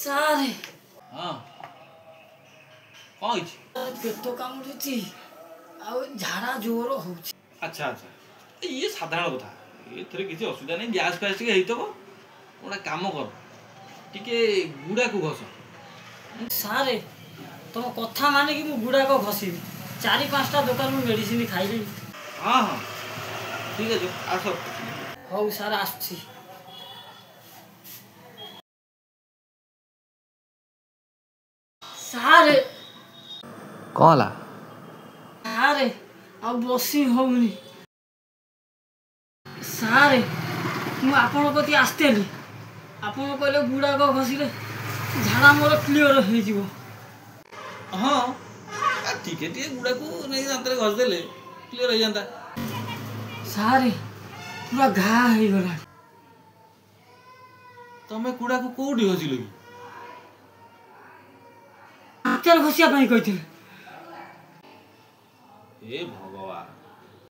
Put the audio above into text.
Sir. ହଁ, କ'ଣ ହେଇଛି? ପେଟ କାମୁଡୁଛି ଆଉ ଝାଡ଼ା ଜୋର ହଉଛି। ଆଚ୍ଛା ଆଚ୍ଛା, ଇଏ ସାଧାରଣ କଥା, ଏଥିରେ କିଛି ଅସୁବିଧା ନାହିଁ। ଗ୍ୟାସ୍ ଫ୍ୟାସ୍ ଟିକେ ହେଇଥିବ। ଗୋଟେ କାମ କର, ଟିକେ ଗୁଡ଼ାକୁ ଘଷ। ସାର୍, ତମ କଥା ମାନିକି ମୁଁ ଗୁଡ଼ାକ ଘଷିବି। 4 5ଟା ଦୋକାନରୁ ମେଡ଼ିସିନ ଖାଇଲିଣି। ହଁ ହଁ, ଠିକ୍ ଅଛି, ଆସ। ହଉ ସାର୍, ଆସୁଛି। ସାର୍। କ'ଣ ହେଲା? ସାର୍, ଆଉ ବସି ହଉନି। ସାର୍, ମୁଁ ଆପଣଙ୍କ କତିକି ଆସିଥିଲି, ଆପଣ କହିଲେ ଗୁଡ଼ାକ ଘଷିଲେ ଝାଡ଼ା ମୋର କ୍ଲିଅର ହେଇଯିବ। ହଁ, ଟିକେ ଟିକେ ଗୁଡ଼ାକୁ ନେଇ ଦାନ୍ତରେ ଘଷିଦେଲେ କ୍ଲିଅର ହେଇଯାନ୍ତା। ସାର୍, ପୁରା ଘା ହେଇଗଲାଣି। ତମେ ଗୁଡ଼ାକୁ କୋଉଠି ଘଷିଲ କି? ଦାନ୍ତରେ ଘଷିବା ପାଇଁ କହିଥିଲେ। ଏ ଭଗବାନ!